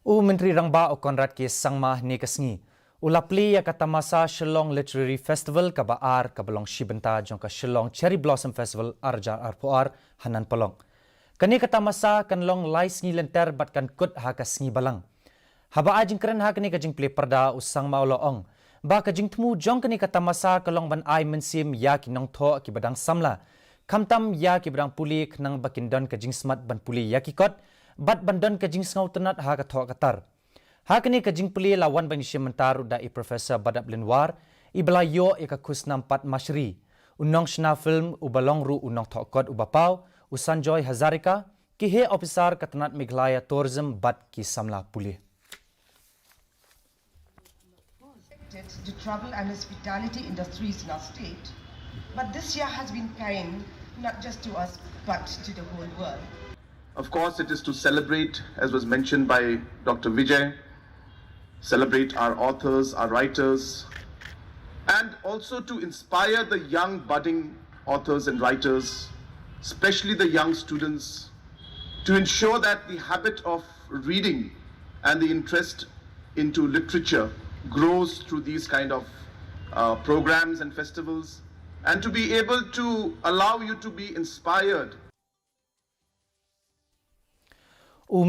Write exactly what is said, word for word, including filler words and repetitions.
U Myntri Rangbah u Conrad K Sangma hynne ka sngi u la plie ïa ka tamasa Shillong Literary Festival kaba ar kaba long shi bynta jong ka Shillong Cherry Blossom Festival ar hajar arphew ar ha Nan Polong. Kane ka tamasa kan long lai sngi lynter bad kan kut ha ka sngi Balang. Haba ai jingkren ha kane ka jingplie pyrda u Sangma u la ong ba ka jingthmu jong kane ka tamasa ka long ban ai mynsiem ïa ki nongthoh kiba dang samla, khamtam ïa kiba dang pule khnang ba kin don ka jingsmat ban pule ïa ki kot bad ban don ka jingsngewtynnat ha ka thoh ka tar. Ha kane ka jingplie la wan ban ïashim bynta ruh da i Professor Badap Linwar iba la ïoh ïa ka khusnam Padma Shri, u nongshna film uba long ruh u nongthoh kot uba paw, u Sanjoy Hazarika, ki heh ophisar ka tnat Meghalaya Tourism bad ki samla pule. Affected the travel and hospitality industries in our state, but this year has been kind not just to us but to the whole world. Of course, it is to celebrate, as was mentioned by Doctor Vijay, celebrate our authors, our writers, and also to inspire the young budding authors and writers, especially the young students, to ensure that the habit of reading and the interest into literature grows through these kind of uh, programs and festivals, and to be able to allow you to be inspired